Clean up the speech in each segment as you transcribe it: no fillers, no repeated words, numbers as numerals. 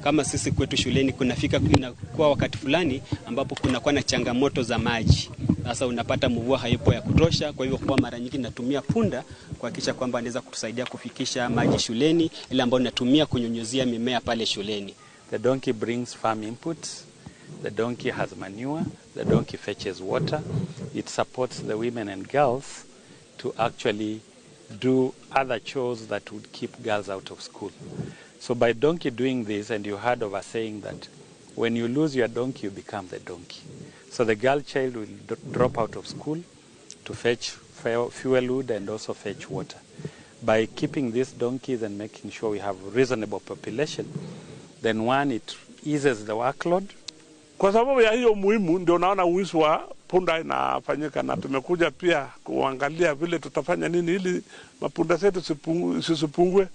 Kama sisi kwetu shuleni kunafika inakuwa wakati fulani ambapo kunakuwa na changamoto za maji. Sasa unapata mvua haipo ya kutosha, kwa hivyo kwa mara nyingi natumia punda kuhakikisha kwamba anaweza kutusaidia kufikisha maji shuleni, ile ambayo natumia kunyunyuzia mimea pale shuleni. The donkey brings farm inputs. The donkey has manure. The donkey fetches water. It supports the women and girls to actually do other chores that would keep girls out of school. So by donkey doing this, and you heard of us saying that when you lose your donkey, you become the donkey. So the girl child will drop out of school to fetch fuel wood and also fetch water. By keeping these donkeys and making sure we have reasonable population, then one, it eases the workload. Kwa sababu ya hiyo muhimu ndio naona uwizi wa punda inafanyika, na tumekuja pia kuangalia vile tutafanya nini ili mapunda zetu zisipungue.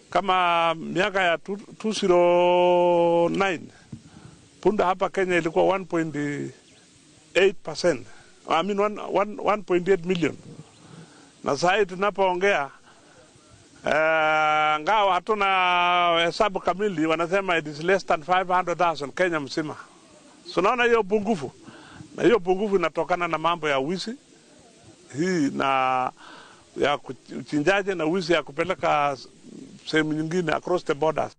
Kama miaka ya 2009 punda hapa Kenya ilikuwa 1.8%. I mean 1.8 million. Na sasa tunapoongea ngawa hatuna hesabu kamili, wanasema it is less than 500,000 Kenya mzima. So naona hiyo pungufu. Na hiyo pungufu inatokana na mambo ya wizi hii na ya uchinjaji na wizi ya kupeleka sehemu nyingine across the borders.